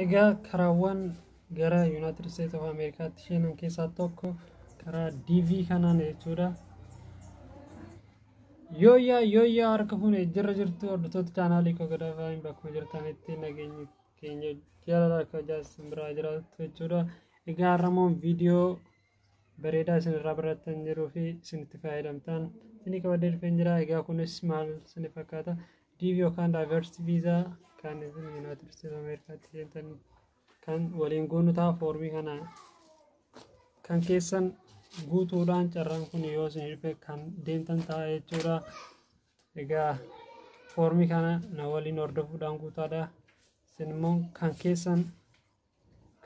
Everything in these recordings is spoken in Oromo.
Egaa karaawwan gara United States of Ameerikaatti seenan keessaa tokko karaa DV kanaan jechuudha. Yooyyaa yooyyaa, harka fuune, jirra jirtu hordoftoota chaanaalii koo Gadaa Faayin, bakkuma jirtanitti nageenyi keenya jaalala akka isin biraa jiraatu jechuudha. Egaa har'ammoo viidiyoo bareedaa isin irraa barattan jiruu fi isin itti fayyadamtan isinii qabadhee dhufeen jira. Egaa kunis maal isin fakkaata? DV yookaan Diversity Visa kan isin United States of Ameerikaatti seentan kan waliin guunnu ta'a. Foormii kana kan keessan guutuudhaan carraan kun yoo isin dhufe kan deemtan ta'a jechuudha. Egaa foormii kana na waliin hordofuudhaan guutaadha. Isin immoo kan keessan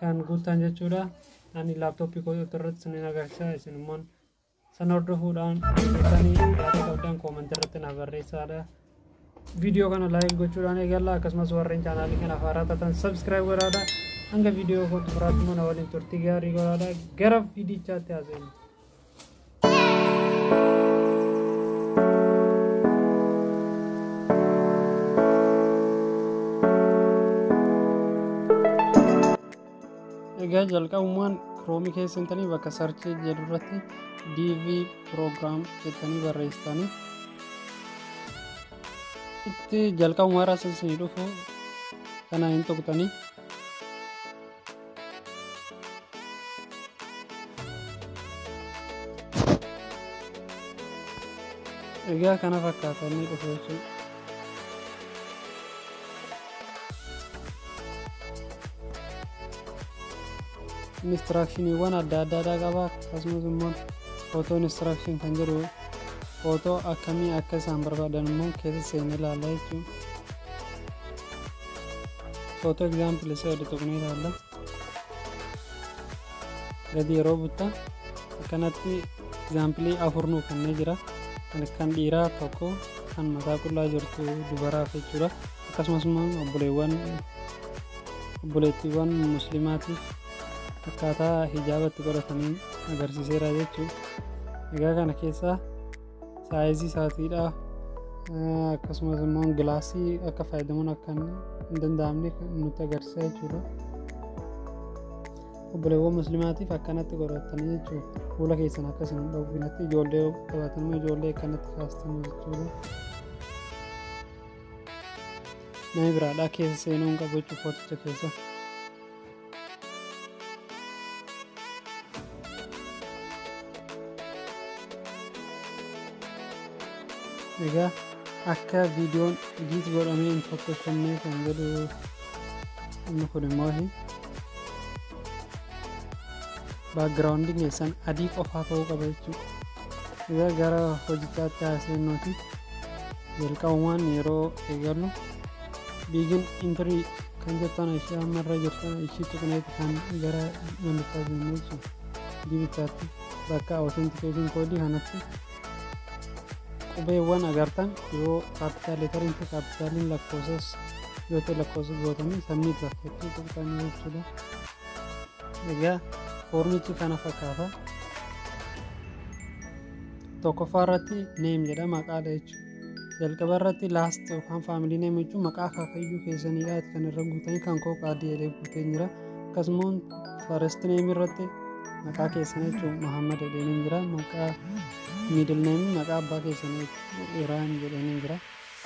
kan guutan jechuudha. Ani laaptooppii koo irratti isin agarsiisa. Isin immoo sana hordofuudhaan guutanii yaada qabdan koomentii irratti na barreessaadha. Viidiyoo kana like gochuudhaan eegalla. Akkasumas warreen chaanaalii kanaaf haaraa taatan subscribe godhaadha. Hanga viidiyoo koo xumuraatti immoo na waliin turtii gaarii godhaadha. Gara viidichaatti haasofna. Egaa jalqabumaan Chrome keessa seentanii bakka search jedhu irratti DV program jettanii barreessitanii itti jalqabumaa irraa isinii dhufu kana hin tuqxanii. Egaa kana fakkaatanii dhufu jechuudha. Instructioniiwwan adda addaadhaa qaba. Akkasumas immoo photo instruction kan jedhu, footoo akkamii akka isaan barbaadan immoo keessa seenee ilaalla jechuudha. Photo example isa jedhu tuqnee ilaalla. Gadi yeroo butta akkanatti example afur nuu kennee jira. Kan dhiiraa tokko, kan mataa qullaa jirtu dubaraaf jechuudha. Akkasumas immoo obboleewwan obboleettiiwwan musliimaatiif akkaataa hijaabatti godhatanii agarsiiseera jechuudha. Egaa kana keessaa saayizii isaatiidha. Akkasumas immoo gilaasii akka fayyadamuun akka hin danda'amne nutti agarsiisa jechuudha. Obboleewwan musliimaatiif akkanatti godhatanii jechuudha. Fuula keessan akka isin hin dhoowwinatti, ijoollee qabaatan immoo ijoollee akkanatti kaastanii jechuudha. Namni biraadhaa keessa seenuu hin qabu jechuudha footicha keessa. Egaa akka viidiyoon edit godhamee hin tottolfamne kan jedhu inni kun immoo backgroundiin keessan adii qofaa ta'uu qaba jechuudha. Egaa gara hojichaatti haaseennuuti. Jalqabumaan yeroo eegallu begin entry kan jettan ishee ammarra jirtan ishii tuqneeti kan gara malichaa deemnu jechuudha. Dibichaatti bakka authentication code kanatti qubeewwan agartan yoo capital letteriin ta'e capitaliin, lakkoofsas yoo ta'e lakkoofsa gootanii submit bakka itti tuqxanii jechuudha. Egaa foormichi kana fakkaata. Tokkoffaa irratti name jedha, maqaadha jechuudha. Jalqaba irratti last yookaan family name jechuun maqaa akaakayyuu keessaniidha kan irra guutanii, kan koo Qaadii jedhee guutee jira. Akkasumas first name irratti maqaa keessan jechuun Muhammad jedhee jira. Maqaa middle name maqaa abbaa keessanii Ibrahim jedhee jira.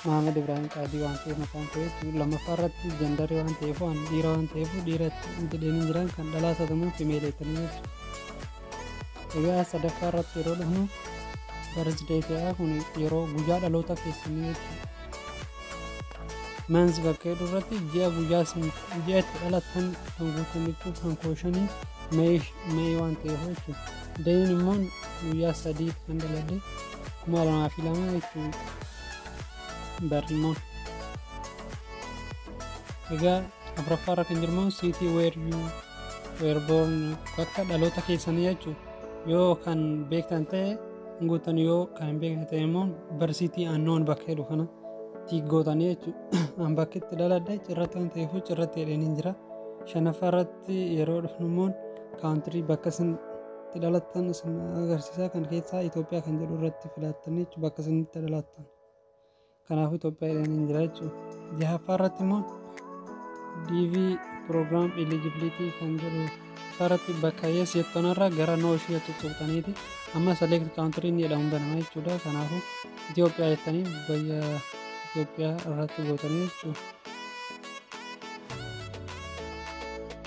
Muhammad Ibrahim Qaadii waan ta'eef maqaan koo jechuudha. Lammaffaa irratti genderii waan ta'eef, waan dhiira waan ta'eef dhiira jedhee jira. Kan dhalaa ta'e female jettanii jechuudha. Egaa sadaffaa irratti yeroo dhufnu birth date, kun yeroo guyyaa dhaloota keessanii jechuudha. Month bakka jedhu irratti ji'a guyyaa isin ji'a itti dhalattan kan guutan jechuudha. Kan koo 5 May waan ta'eef jechuudha. Dayin immoo guyyaa 3 kan dhaladhe, 2002 jechuudha. Barri immoo. Egaa afuraffaa irra kan jiru immoo city where you were born, bakka dhaloota keessanii jechuudha. Yoo kan beektan ta'e guutan, yoo kan hin beekne ta'e immoo birth city unknown bakka jedhu kana tick gootanii jechuudha. An bakki itti dhaladhe Cirratti waan ta'eef Cirratti jedheen hin jira. Shanaffaa irratti yeroo dhufnu immoo country bakka isin itti dhalattan isin agarsiisa. Kan keessaa Itoophiyaa kan jedhu irratti filattanii jechuudha bakka isin itti dhalattan. Kanaafuu Itoophiyaa jedheen hin jira jechuudha. Jahaffaa irratti immoo DV Program eligibility kan jedhu irratti bakka yes jettanarra gara no ishee tuttuqxaniiti amma select country ni jedhamu banama jechuudha. Kanaafuu Itoophiyaa jettanii biyya Itoophiyaa irratti gootanii jechuudha.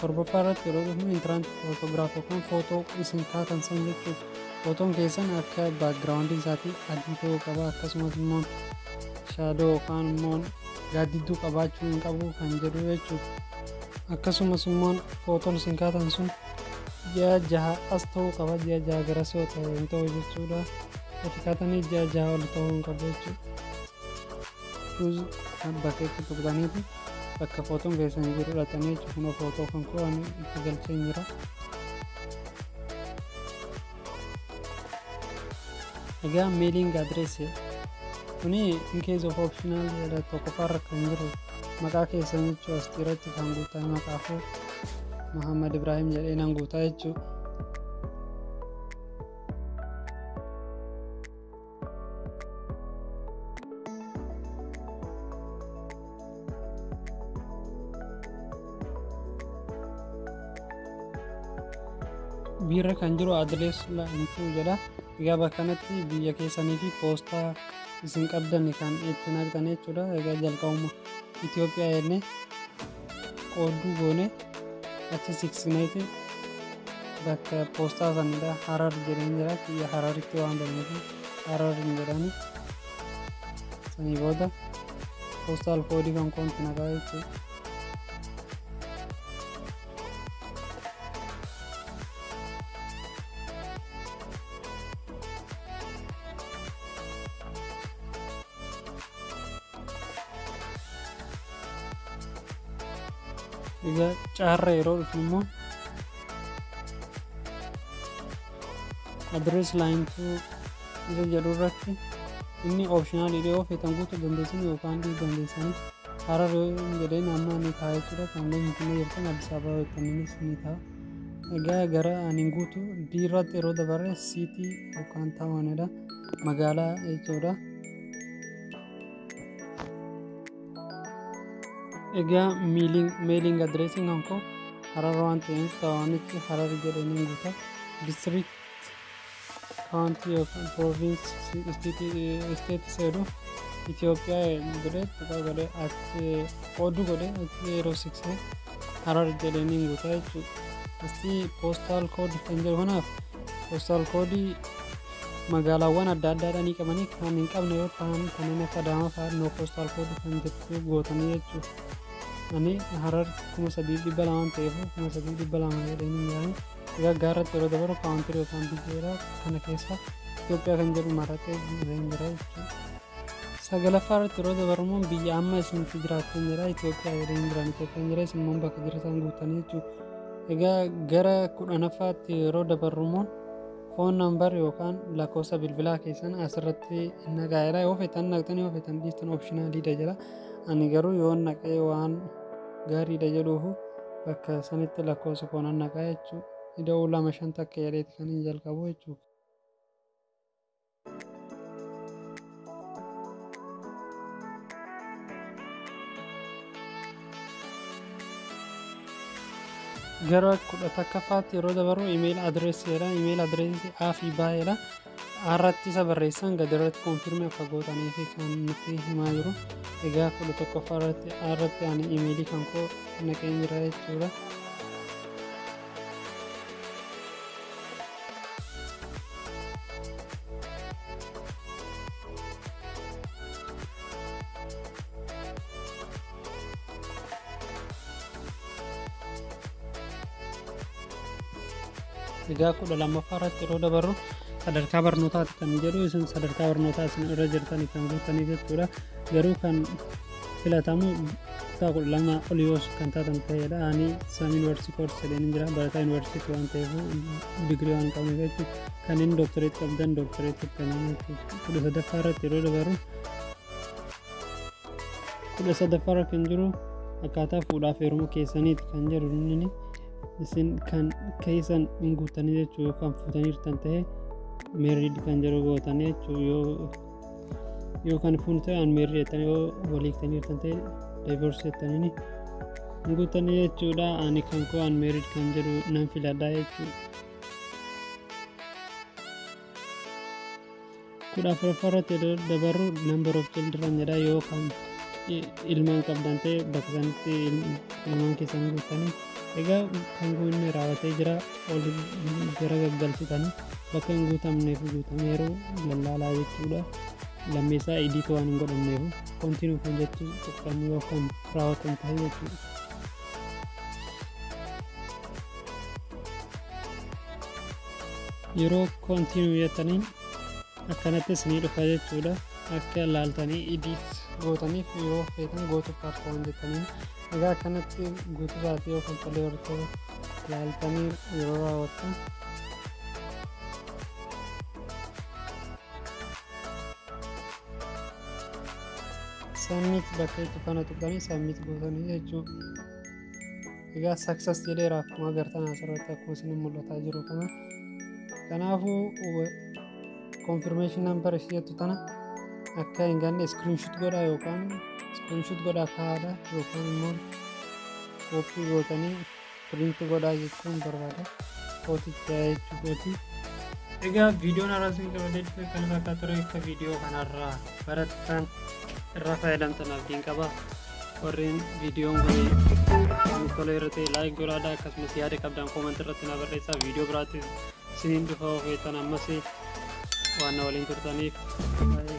Torbaffaa irratti yeroo dhufnu entrant photograph yookaan footoo isin kaatan san jechuudha. Footoon keessan akka backgroundiin isaatii adii ta'uu qaba, akkasumas immoo shadow yookaan immoo gaaddidduu qabaachuu hin qabu kan jedhu jechuudha. Akkasumas immoo footoon isin kaatan sun ji'a 6 as ta'uu qaba, ji'a 6 garas yoo ta'e hin ta'u jechuudha. Itti kaatanii ji'a 6 ol ta'uu hin qabu jechuudha. Choose bakka itti tuqxaniiti bakka footoon keessan jiru dhaqxanii jechuudha. Kunoo footoo kan koo ani itti galchee jira. Egaa mailing address kuni in case of optional jedha. Tokkoffaarra kan jiru maqaa keessan jechuu as irratti kan guutan, maqaafuu Muhammad Ibrahim jedhee nan guutaa jechuudha. Biirra kan jiru address line 2 jedha. Egaa bakka kanatti biyya keessanii fi poostaa isin qabdan kan itti naqxan jechuudha. Egaa jalqabuma Itoophiyaa jennee qoodduu goone achi siqsineeti bakka poostaa sanidha. Harar jedheen jira. Biyya Hararitti waan baneef Harar hin jedhani. Sanii booda postal code kan koonti naqaa jechuudha. Egaa caarra yeroo dhufnu immoo address line 2 isa jedhu irratti inni optional yoo feetan guutuu dandeessan yookaan dhiisuu dandeessanii. Harar yoo jedheen amma ni ta'a jechuudha. Kanneen Finfinnee jirtan, Addis Ababa jettaniinis ni ta'a. Egaa gara ani guutuu D irratti yeroo dabarre city yookaan townidha, magaalaa jechuudha. Egaa mailing addressiin kan koo Harar waan ta'eef townichi Harar jedhanii guuta. District, county yookaan province, state jedhu Itoophiyaa godhee tuqaa godhee achi qooduu godhee achi yeroo siqsee Harar jedhanii guuta jechuudha. Asti postal code kan jedhu kanaaf postal code magaalaawwan adda addaadhaan ni qabanii, kan hin qabne yoo ta'an kanneen akka Adaamaa fa'aa no postal code kan jettu gootanii jechuudha. Ani Harar 3200 ta'eef 3200 jedhanii hin yaa'in. Egaa gaarratti yeroo dabaru country yookaan biyyeera kana keessa Itoophiyaa kan jedhu maratee guutee jira jechuudha. Sagalaffaa irratti yeroo dabaru immoo biyya amma isinitti jiraattan jedha. Itoophiyaa jedhanii jiran, Itoophiyaan jira, isin immoo bakka jirtan guutanii jechuudha. Egaa gara 10ffaatti yeroo dabarru immoo phone number yookaan lakkoofsa bilbilaa keessan asirratti naqaa'eera. Yoo feetan naqxan, yoo feetan dhiistan, optionaliidha jedha. Ani garuu yoo naqee waan gaariidha jedhuufu bakka sanitti lakkoofsa koo nan naqaa jechuudha. Ida'uu 251 jedheeti kan hin jalqabu jechuudha. Gara 11ffaatti yeroo dabarru email address jedha. Email address A fi B jedha. Irratti isa barreessan gadi irratti confirm akka gootanii fi kan nutti himaa jiru. Egaa 11ffaa irratti A irratti ani emailii kan koo naqeen jira jechuudha. Egaa 12ffaa irratti yeroo dabarru sadarkaa barnootaati kan jedhu, isin sadarkaa barnootaa isin irra jirtan kan guutanii jechuudha. Garuu kan filatamu kutaa 12 ol yoo kan taatan ta'edha. Ani some university course jedheen jira, barataa yuunivarsiitii waan ta'eef, digirii waan qabneef jechuudha. Kanneen doctorate qabdan doctorate jettanii jechuudha. 13ffaa irratti yeroo dabarru, 13ffaa irra kan jiru akkaataa fuudhaaf heeruma keessaniiti kan jedhu, inni isin kan keessan hin guuttanii jechuu, yookaan fuutaniirtan ta'e married kan jedhu gootanii jechuu, yoo kan fuun ta'e unmarried jettanii, yoo waliiktaniirtan ta'e divorce jettanii. Guutanii jechuudha. Ani kan koo unmarried kan jedhu nan filadha jechuudha. 14ffaa irratti yeroo dabarru number of children jedha. Yoo kan ilmaan qabdan ta'e, bakka sanatti ilmaan keessan guutanii. Egaa kan guunne raawwatee jira, ol gara gaggalchitanii bakka hin guutamneef guutameeru lallaalaa jechuudha. Lammeessaa edit waan hin godhamneef continue kan jettu tuqxanii yoo kan raawwatan ta'e jechuudha. Yeroo continue jettaniin akkanatti isinii dhufa jechuudha. Akka laaltanii edit gootaniif yoo feetan go to part one jettaniin. Egaa akkanatti guutuu isaatii yoo kan tolee hortee laaltanii yeroo raawwattan, submit bakka itti kana tuqxanii submit gootanii jechuudha. Egaa success jedheera, akkuma agartan asirratti akkuma isin mul'ataa jiru kana. Kanaafuu confirmation number ishee jettu tana akka hin ganne screenshot godhaa, yookaan screenshot godhaa kaa'aadha, yookaan immoo copy gootanii print godhaa jechuun barbaada. Kooticha jechuu kooti. Egaa viidiyoon har'a isin qabadee dhufe kan fakkaatu ture. Akka viidiyoo kanarraa barattan, irraa fayyadamtan abdiin qaba. Warreen viidiyoon kun tola irra ta'e like godhaadha, akkasumas yaada qabdan comment irratti na barreessaa. Viidiyoo biraatti isiniin dhufa. Ofeettan ammas waan na waliin turtaniif baay'ee